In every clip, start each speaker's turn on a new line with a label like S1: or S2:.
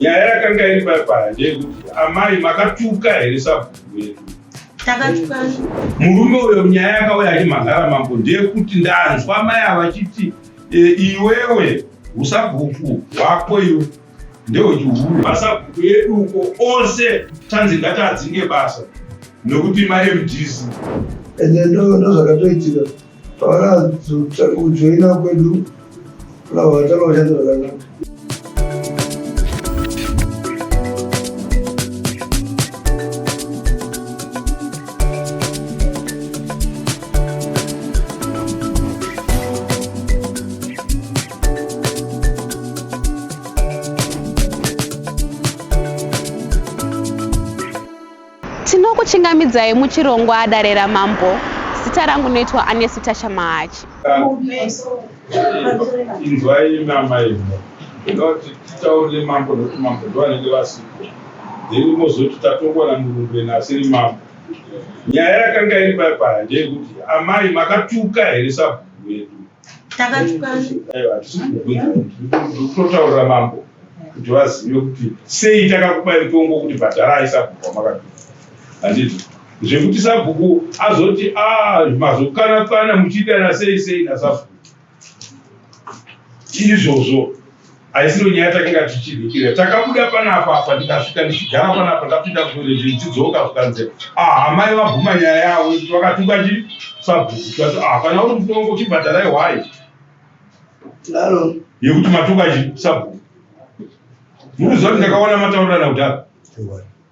S1: Nyaya yakanga iri paya ndeyekuti amai makatuka here sabhuku wedu?
S2: Takatukana.
S1: Murume uyo nyaya yakauya achimhangara mambo ndeyekuti ndanzwa mai ava vachiti e, iwewe usabhuku hwako iwe ndehwechihure. Masabhuku edu uko ose tanzi ngatiadzinge basa nekuti maMDC.
S3: Ende ndozvakatoitika pavakazojoina kwedu vatanga kushanda zvakanaka.
S4: Tinokuchingamidzai muchirongwa Dare raMambo. Zita rangu noitwa Anesu Tasha Mahachi.
S1: Inzwai mama imi. Ndoda kuti titaurire mambo nokuti mambo ndovanenge vasipo. Then mozoti tatongwa namurungweni asiri mambo. Nyaya yakanga iri paya paya ndeyekuti amai makatuka here sabhuku wedu?
S2: Takatukana.
S1: Aiwa hatisi kubvunza. Tiri kutotaurira mambo kuti vazive kuti sei takakupai mutongo kuti bhadharai sabhuku wamakatuka. Handiti? Zvekuti sabhuku azoti a mazokanakana muchiitana sei sei nasabhuku. Izvozvo haisiro nyaya takanga tichibikira. Takabuda panapa apa ndikasvika ndichigara panapa ndapinda kutoilet ndichidzoka zvikanzi ah amai vabvuma nyaya yavo yekuti vakatuka chi sabhuku tikati ah kana uri mutongo chibhadharai hwai
S3: Daro.
S1: yekuti matuka chi sabhuku. Munoziva kuti ndakaona mataurirana kudhara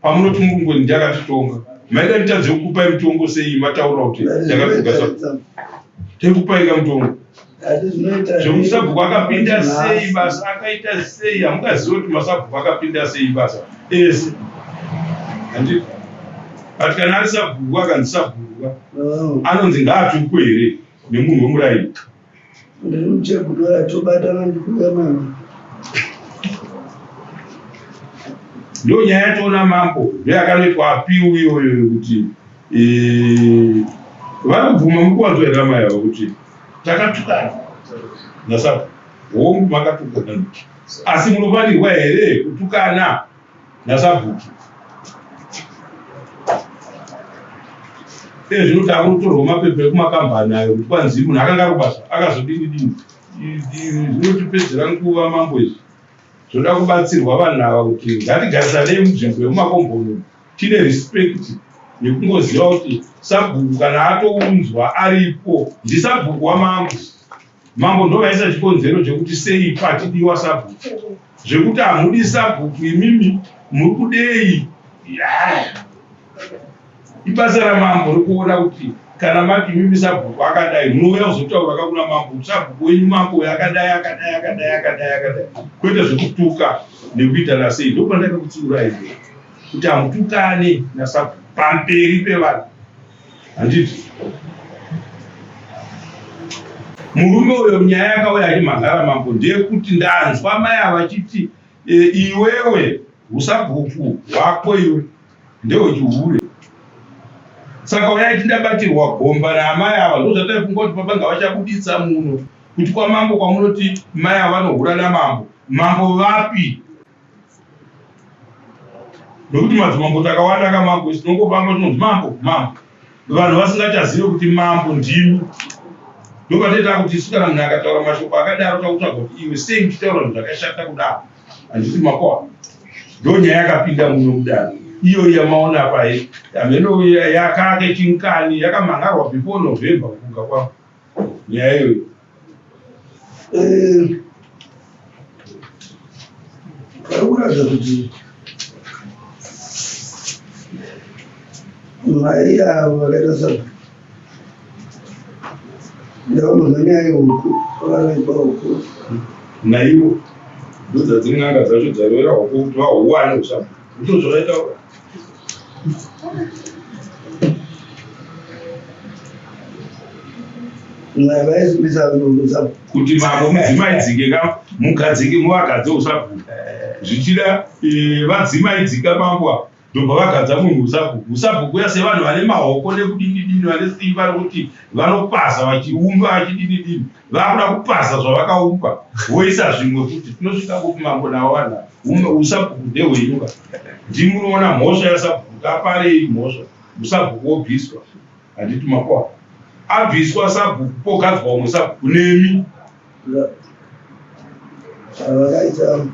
S1: pamunoti murungweni ndiakatitonga maida nditadze kukupai mutongo sei mataura kuti ndakatuka sabhuku tekupai ka mutongo zvekuti sabhuku akapinda sei basa akaita sei hamungazive kuti masabhuku akapinda sei basa ese handiti but kana ari sabhuku akanzi sabhuku anonzi ngaatukwe here nemunhu wemuraini
S3: Ndiri muchegudo tobatana ndikuya mama.
S1: Ndo nyaya yatoona mambo ndoyakanoitwa apiu iyoyo yekuti eh, vari kubvuma muri kuwanzwa here amai ava kuti takatukana nasabhuku hongu makatukana asi munofanirwa here kutukana nasabhuku iye zvino takutorwa mapepa ekumakambani ayo kuti kwanzi munhu akanga ari kubasa akazodini dini zvinotipedzera nguva mambo izvi zvoda kubatsirwa vanhu ava kuti ngatigarisanei munzvimbo yemumakomboni tine respect yekungoziva kuti sabhuku kana atounzwa aripo ndisabhuku wamambo Mambo ndovaisa chikonzero chekuti sei pachidiwa sabhuku. Zvekuti hamudi sabhuku imimi muri kudei? Yeah. Ibasa ramambo rekuona kuti kana mati imimi sabhuku akadai munouya kuzotaura ka kuna mambo kuti sabhuku wenyu mambo uyu akadai akadai akadai akadai akadai kwete zvekutuka nekuita nasei ndopandakakutsiurai kuti hamutukane nasabhuku pamberi pevanhu. Handiti murume uyo nyaya yakauya achimhangara mambo ndeyekuti ndanzwa mai ava vachiti e, iwewe usabhuku hwako iwe ndehwechihure saka uyai tindabatirwa gomba naamai ava ndozvataifunga kuti baba ngavachabuditsa muno kuti kwamambo kwamunoti mai ava vanohura namambo mambo vapi Nekuti madzimambo takawanda kamambo isu tinongofamba tinonzi mambo mambo vanhu vasingachazive kuti mambo ndimi ndopatoita kuti isu kana munhu akataura mashoko akadaro takutsvaga kuti iwe sei uchitaura zvinhu zvakashata kudaro handiti makoa ndo nyaya yakapinda muno mudare iyo yamaona pai hameno yakake chinkani yakamhangarwa before November kufunga kwangu nyaya iyoyo
S3: eh, vari kuratidza kuti mai avo vakaita sa ndavamuzwa nyaya yehuku vanoipa huku
S1: naivo ndodzadziri n'anga dzacho dzarovera huku kuti vahuwane usabva ndozvavaitaura Kuti mambo mudzimaidzike ka mugadzike muvagadze usabhuku zvichida eh, vadzimaidzika mambo ava ndobva vagadza munhu usabhuku usabhuku uya sevanhu vane mahoko nekudini dini vane simba rekuti vanopaza vachiumba vachidini dini vakuda kupaza zvavakaumba voisa zvimwe futi tinosvika kupi mambo navo vanhu ava. Usabhuku ndehwenyu ka, ndimi munoona mhosva yasabhuku kuti aparei mhosva, usabhuku wobviswa. Handiti makuwa abviswa sabhuku pogadzwa umwe sabhuku nemi.
S3: Vakaita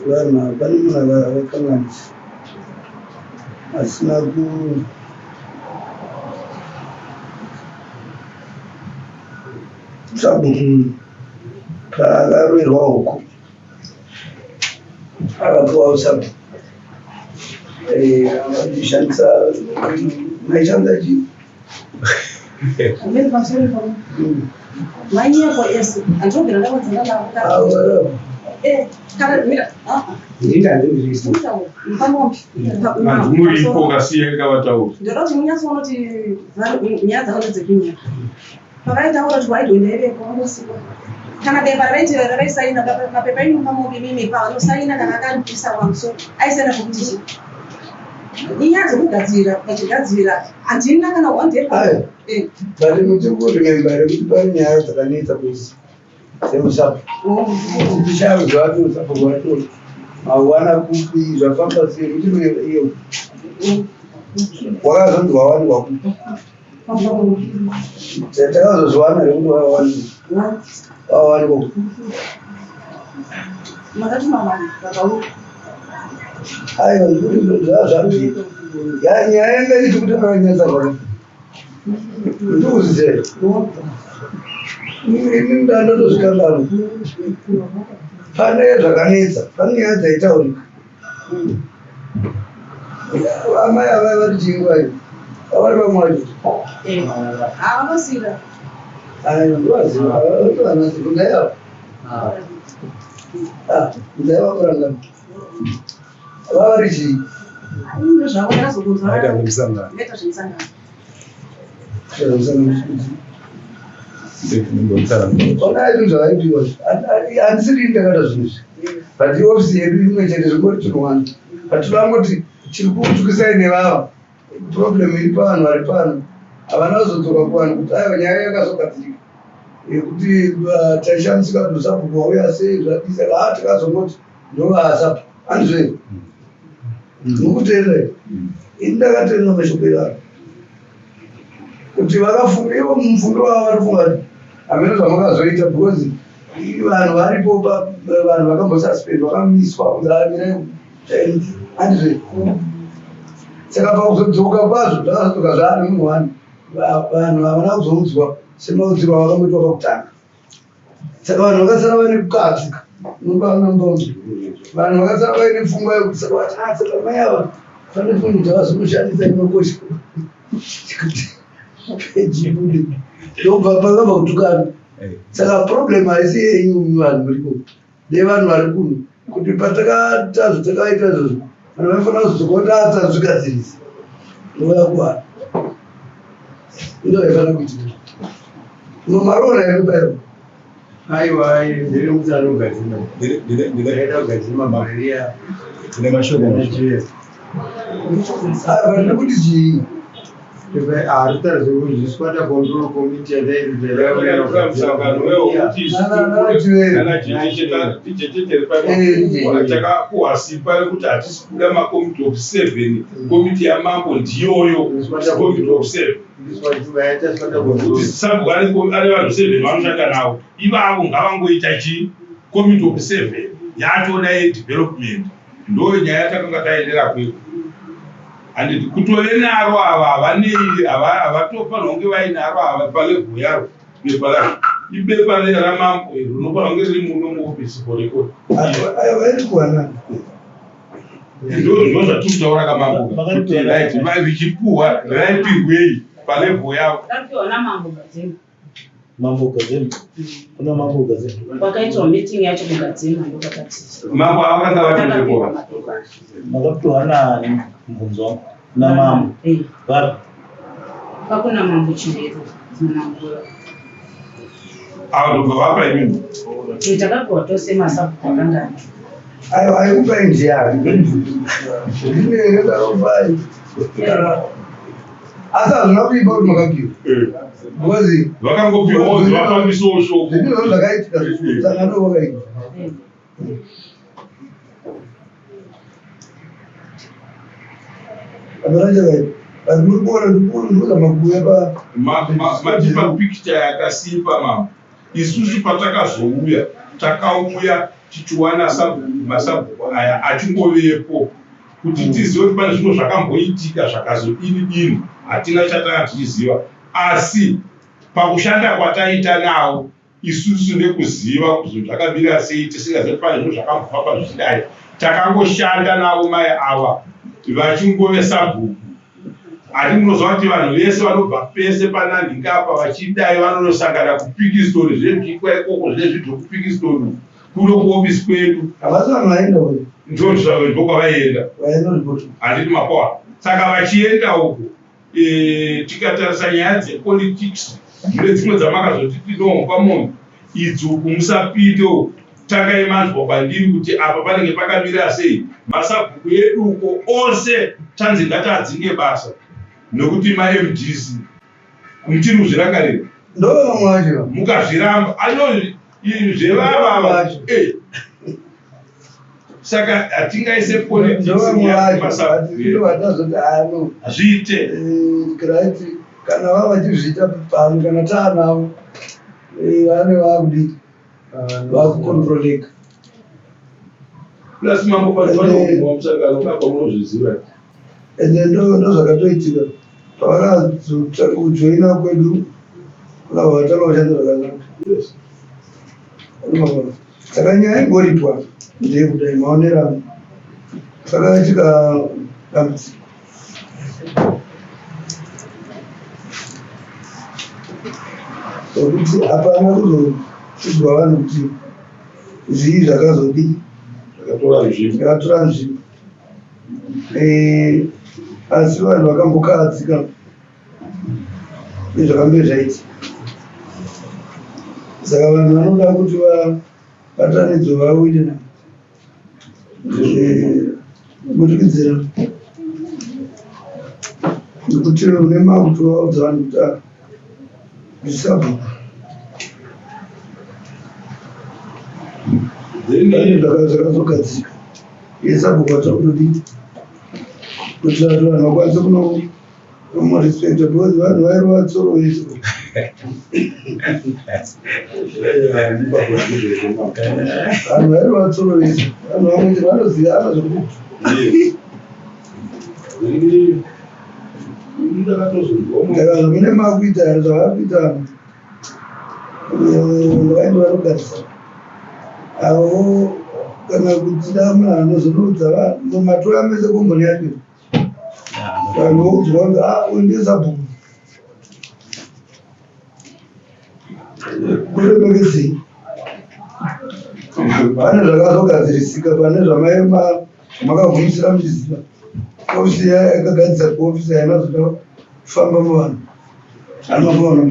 S3: vanhu ava, pane munhu akakanganisa asina ku sabhuku paakaroverwa huku akapiwa usabhuku achishandisa maishandisa chii?
S5: Amene pamusoro ipapo. Manyepo ese. Andinobvira ndawadzana navo kana. Eh, kana mira. Ah. Ndinga Pamombe.
S1: Vanhu muripo kasiye kavataura.
S5: Ndoda kuti munyatsoona kuti nyaya dzavo ndedzekunyepa. Pavaitaura kuti waidwe ndaivepo vangosipo. Kana bepa ravaiti ravaisaina mapepa imi pamombe imimi pavanosaina kana akandibvisa pamusoro aisaina pokuti chii? Inyaya dzekugadzira vachigadzira handina kana one day.
S3: Ayo.
S5: Eh.
S3: But muchiri kuremember here kuti pane nyaya dzakanetsa kuisi dzemusapo kuti kushaya kuti usapo hwacho hauwana kupi zvafamba sei muchiri kuremember iyo wakazonzi wawanikwa kupi takazozviwana here kuti wawanikwa wawanikwa kupi
S5: Makatuma vanhu vakauya.
S3: Aiwa ndikuti zvazvambi nyaya yanga iri kuti akanyatsa zvaka ndikuzidzera ini ndandatozvikanganwa pane zvakanetsa pane nyaya dzaitaurika amai avai vari chingwai avari vamwe vacho.
S5: Havanosira.
S3: Aiwa ndovaziva vanasi kundaiva ndaiva kurangana vavari chii.
S5: Zvavo ndakazokunzwa.
S6: Vaita zvemusangano.
S5: Vaita zvemusangano.
S3: Ona zvinhu zvavaipiwa handisiri ini ndakaita zvinhu izvi but iofisi yedu imwe chete zvingori chinhu but toda chiri kutukisai nevava problem iri pavanhu vari pano havana kuzodzoka kuvanhu kuti aiwa nyaya yakazogadzirika yekuti taishamisika kuti usabhuku wauya sei zvadii saka ha takazongoti ndovasabhuku handizvo mukuteerera ini ndakateerera mashoko evanhu kuti vakafunga ivo mumufungiro wavo vanofunga kuti hameno zvamakazoita because vanhu varipo vanhu vakambosuspend vakamiswa kunzi amirai handizvo saka pakuzodzoka kwazvo zvakazodzoka zvaane munhu wani vanhu havana kuzoudzwa semaudzirwo avakamboitwa pakutanga saka vanhu vakasara vaine kukadzika vanhu vakasara vaine pfungwa yekuti saka vati ah saka mai ava pane fungu dzavazomoshandisa inokosha kuti peji ibude ndobva pakabva kutukana saka problem haisi yenyu vanhu muriko nevanhu vari kuno kuti patakaita zvatakaita izvozvo vanhu vaifanira kuzodzoka kuti atazvigadzirisa ndouya kuvanhu ndo vaifanira kuitika maroora here kubairo.
S6: Aiwa, ndiri kuti anogadzira. Ndinoda kugadzira mabhariya.
S1: Ndine mashoko.
S3: Aiwa ndiri kuti chii.
S6: Haritaura zvekuzviswata control committee
S1: musangano wekuti takapuhwa simba rekuti hatisi kuda makomiti of seven komiti yamambo ndiyoyo committee of seven kuti sabhuku ane vanhu seven vanoshanda navo ivavo ngavangoita chi committee of seven yatoda yedevelopment ndo nyaya yatakanga taendera kweko handiti kutove naro ava havanei havatofanira kunge vainaro ava palevel yaro bepa raro ibepa ramambo iro rinofanira kunge riri muno muofisi for record.
S3: Aiwa iri kuwanana.
S1: Ndo zvatiri kutaura kamambo kuti right richipuhwa raipirwei palevel yavo.
S7: Rapiwa namambo Gadzema.
S8: Mambo Gadzema. Kuna Mambo Gadzema.
S7: Kwakaitwa meeting yacho kuGadzema ndopakati.
S1: Mambo ava vakanga
S7: Takapiwa
S1: vatiripo.
S7: mapepa.
S8: Makapiwa nani mubvunzo wangu? Na mambo.
S7: Eh,
S8: Vapi?
S7: Pakuna mambo Chimberu munangura.
S1: Ava ndobva vapa imimi.
S7: Eh, takapiwa tose masabhuku akanga aripo.
S3: Aiwa aikupai ndiani ndinenge ndakakupai kana asi hazvina kuipa kuti makapiwa because
S1: Vakangopiwawo vafambisawo shoko.
S3: zvinhu zvakaitika musangano wakaita.
S7: Eh.
S3: Hapana chakaipa. But muri kuona ndikuzama kuuya pa
S1: Matipa picture yakasimba mambo. Isusu patakazouya, takauya tichiwana masabhuku aya achingovepo kuti tizive kuti pane zvimwe zvakamboitika zvakazodini dini, hatina chatanga tichiziva. Asi pakushanda kwataita nawo isusu nekuziva kuti zvinhu zvakamira sei, tisingazivi kuti pane zvinhu zvakambofamba zvichidai, takangoshanda navo mai ava vachingove sabhuku. Hati munoziva kuti vanhu vese vanobva pese pananhinga apa vachidai vanonosangana kuPikistoni, zvebikwa ikoko zvinezvi zvokuPikistoni kuno kuofisi kwedu.
S3: Havasi vanhu vaenda uko.
S1: Ndozvo kwavaienda.
S3: Vaenda ripoti.
S1: Handiti mapoa. Saka vachienda uko, tikatarisa nyaya dzepolitics nedzimwe dzamakazoti tinopa munhu idzi uku musapinde uku, tangai manzwa kwandiri kuti apa panenge pakamira sei. Masabhuku edu uko ose tanzi ngatiadzinge basa nekuti maMDC. Muchiri kuzvirangarira?
S3: Ndo vamwe vacho.
S1: Mukazviramba ano zvevava. Saka hatingaise politics yemasabhuku edu.
S3: Vatazoti ano
S1: Hazviite.
S3: Right, kana vava vachizviita pano kana taanavo vane vaakudii, vakucontroleka.
S1: Plus mambo, vanhu vanoguma musangano kapa, munozviziva.
S3: Ende ndo zvakatoitika pavakazojoina kwedu, vakabva vatanga kushanda zvakanaka. Unoona? Saka nyaya ingoripwa ndeyekudai, maonero angu, pakaitika dambudziko rekuti hapana kuzoudzwa vanhu kuti zvii zvakazodii.
S1: Zvakatora nzvimbo.
S3: Zvakatora nzvimbo. Asi vanhu vakambokahadzika nezvakambe zvaitika, saka vanhu vanoda kuti vabatanidzwe vawirirana kuburikidzira nekuti une makuti vaudza vanhu kuti zvisabhuku
S1: Then
S3: pane zvakazogadzirika yesabhuku vatokudii kuitira kuti vanhu vakwanise kunomurespecta, because vanhu vairova tsoro vese. Vanhu vairova tsoro vese, vanhu vamwe chero vanoziva zvekuti
S1: Then ndakatozonzwa
S3: saka zvamune makuita, zvavakuita, vaende vanogarisa avo kana kuchida munhu anozonoudza vanhu matora mese komboni yacho, vanhu voudzwa kunzi, "Ah, uyu ndiye sabhuku, kuremekedzei." Pane zvakazogadzirisika pane zvamakagumisira muchiziva ofisi yakagadzisa kuofisi haina zoda kufamba muvanhu anomaona.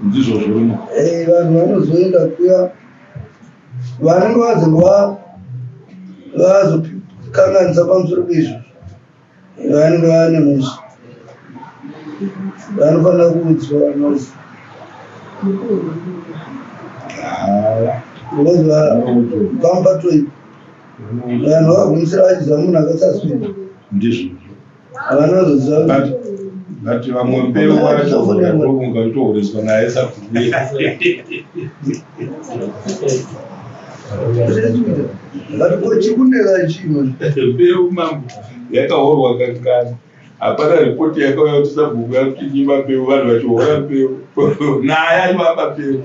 S1: Ndizvozvo.
S3: Vanhu vanozoenda kuya vanenge vazenge vazokanganisa pamusoro peizvozvo, vanenge vane mhosva, vanofanira kuudzwa vanozi because vamupatoipa vanhu vakagumisira vachiziva munhu akasaswira.
S1: Ndizvozvo.
S3: Havanozoziva.
S1: But vamwe mbeu vacho ungatohoreswa naye sabhuku.
S3: But ko chikundeka chino?
S1: Mbeu mambo yakahorwa kangani? Hapana ripoti yakauya kuti sabhuku yakuchinyima mbeu, vanhu vachihora mbeu naye achivapa mbeu.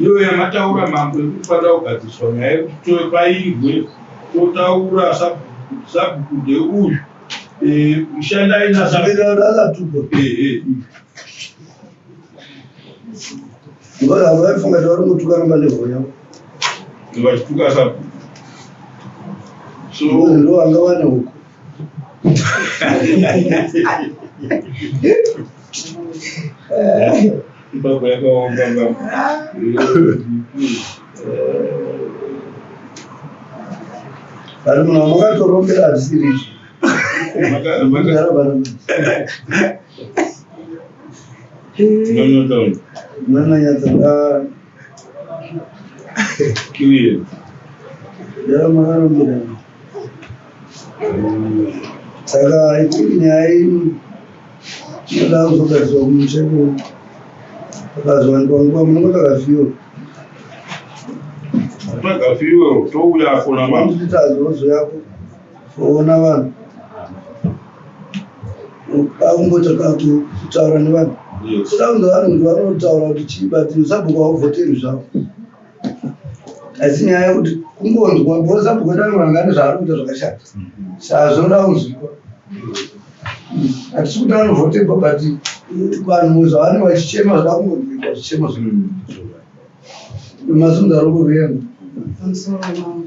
S1: Iyo yamataura mambo yekuti panoda kugadziriswa nyaya yekuti pairwe totaura sabhuku kuti sabhuku ndeuyu, shandai nasabhuku.
S3: Akatuka because avo vaifunga kuti vari kutuka namalevho yavo.
S1: Vachituka sabhuku, so
S3: because ndo vanga vane huku.
S1: Ipapo yakaoma mambo.
S3: But munhu wamakatorombera hazvisiri izvo. Kugara pano.
S1: Tinonyatsa.
S3: Munonyatsa.
S1: Clear.
S3: Ndara makarombera. Saka I think nyaya iyi inoda kuzogadziriswa kumusha ikoko. Pakazowanikwa nguva munongotsvaga fuel.
S1: Tsvaga fuel touya kona mambo.
S3: Liters wozouya kuona vanhu. Kwakumbotsvaga kutaura nevanhu. Toda kunzwa vanhu kuti vanotaura kuti chii but sabhuku hauvhoterwi zvavo. Asi nyaya yekuti kungonzwa because sabhuku wedu anogona ane zvaari kuita zvakashata. Saka zvinoda kunzwikwa. Hatisi kuti anovhoterwa but vanhu zvavanenge vachichema zvoda kungonzwikwa zvichemo zvo. Masimudza ruoko rwenyu.
S7: Pamusoro mambo.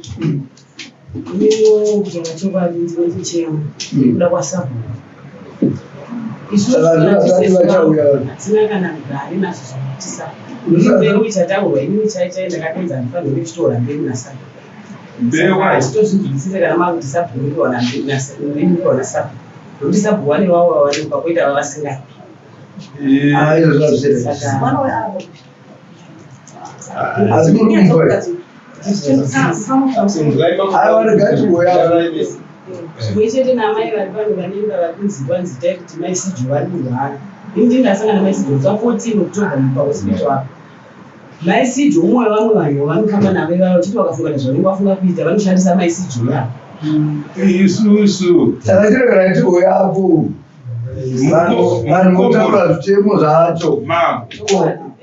S7: Iniwo kutaura chokwadi ndine chichemo nekuda kwasabhuku. Isu
S3: Saka ndovasati vachauya vanhu.
S7: hatina kana rugare nazvo zvakuti sabhuku. Mbeu ichataurwa inini chai chai ndakatonzi handifanirwi kuchitora mbeu nasabhuku.
S1: Mbeu
S7: Hatitozvinzwisise kana makuti sabhuku ndowana mbeu nasabhuku. Nokuti sabhuku vane vavo vavanopa koita vavasingapi.
S3: Ah, izvo zvazvisiri.
S7: Saka
S5: Mwana weavo.
S3: Asi muri kunzwa here? Aiwa regai tigouya.
S7: Zvimwe chete naamai vari pano vane imba vari kunzi kwanzi itai kuti mai Sijo vari kurwara. Ini ndini ndasangana namai Sijo musi wa 14 October pahospital apo. Mai Sijo umwe wevamwe vanhu vavanofamba navo ivava vachiti vakafunga nezvavanenge vafunga kuita vanoshandisa mai Sijo ivavo.
S1: Isusu
S3: Saka chiregerai tigouyapo. Vanhu vanhu votaura zvichemo zvacho.
S1: Mambo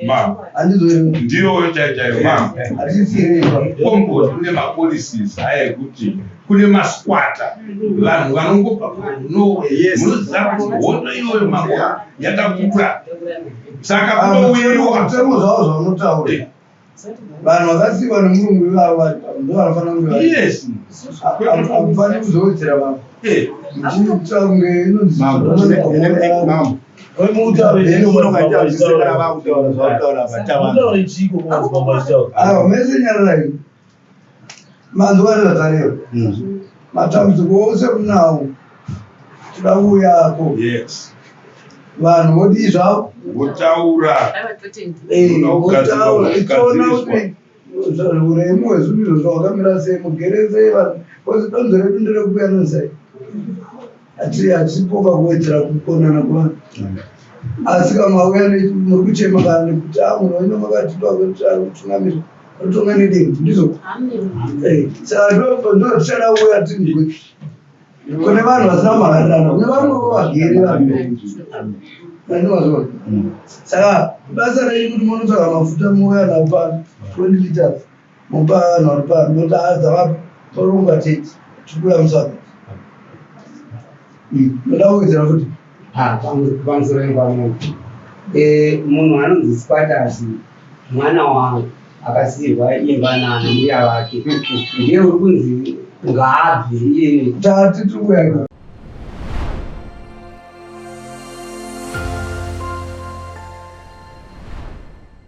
S1: mambo
S3: Handizvo here?
S1: ndiyo chaichaiyo mambo.
S3: Hatisirei.
S1: Komboti kune mapolicies aya ekuti kune masquatter vanhu vanongobva from nowhere. Munoziva kuti hondo iyoyo mambo yakakura saka kunowiwa
S3: Zvichemo zvavo zvaunotaura. Vanhu vakasiyiwa nemurungu ivavo vari pano ndo vanofanira kunge vari.
S1: Yes.
S3: Hamufaniri kuzowedzera vamwe. Muchiita kunge inonzi
S6: Mambo.
S8: Mutaure chiiko kumadzimambo achitaura?
S3: Aiwa mese nyararai. Manzwa zvatareva. Matambudziko ose munawo toda kuuyako.
S1: Yes.
S3: Vanhu vodii zvavo?
S1: Votaura.
S3: Eh,
S1: Voda
S3: votaura ichiona
S1: kugadziriswa.
S3: kuti uremu hwezvinhu izvozvo hwakamira sei mugere sei vanhu because donzo redu nderekuyananisa hati hatipo pakuwedzera kukonana kuvanhu asi kana mauya muri kuchema kana nekuti a munhu wenyu makatipa kuti ari kutungamira anotonga nedemo ndizvo Eh, saka ndo tichada kuuya tinzwe kune vanhu vasina kumhangarirana kune vamwewo vagere vanhu andimazvona saka basa renyu kuti munotsvaga mafuta mouya nawo pano 20 liters mopa vanhu vari pano moti adzavapo torongwa tete tikuuya musaga ndoda kuwedzera futi
S9: Pamusoro pamwe munhu anonzi Squatters mwana wangu akasiirwa imba naana mbuya vake ndiye uri kunzi ngaabve iye
S3: tati tiri kuuya ikoko.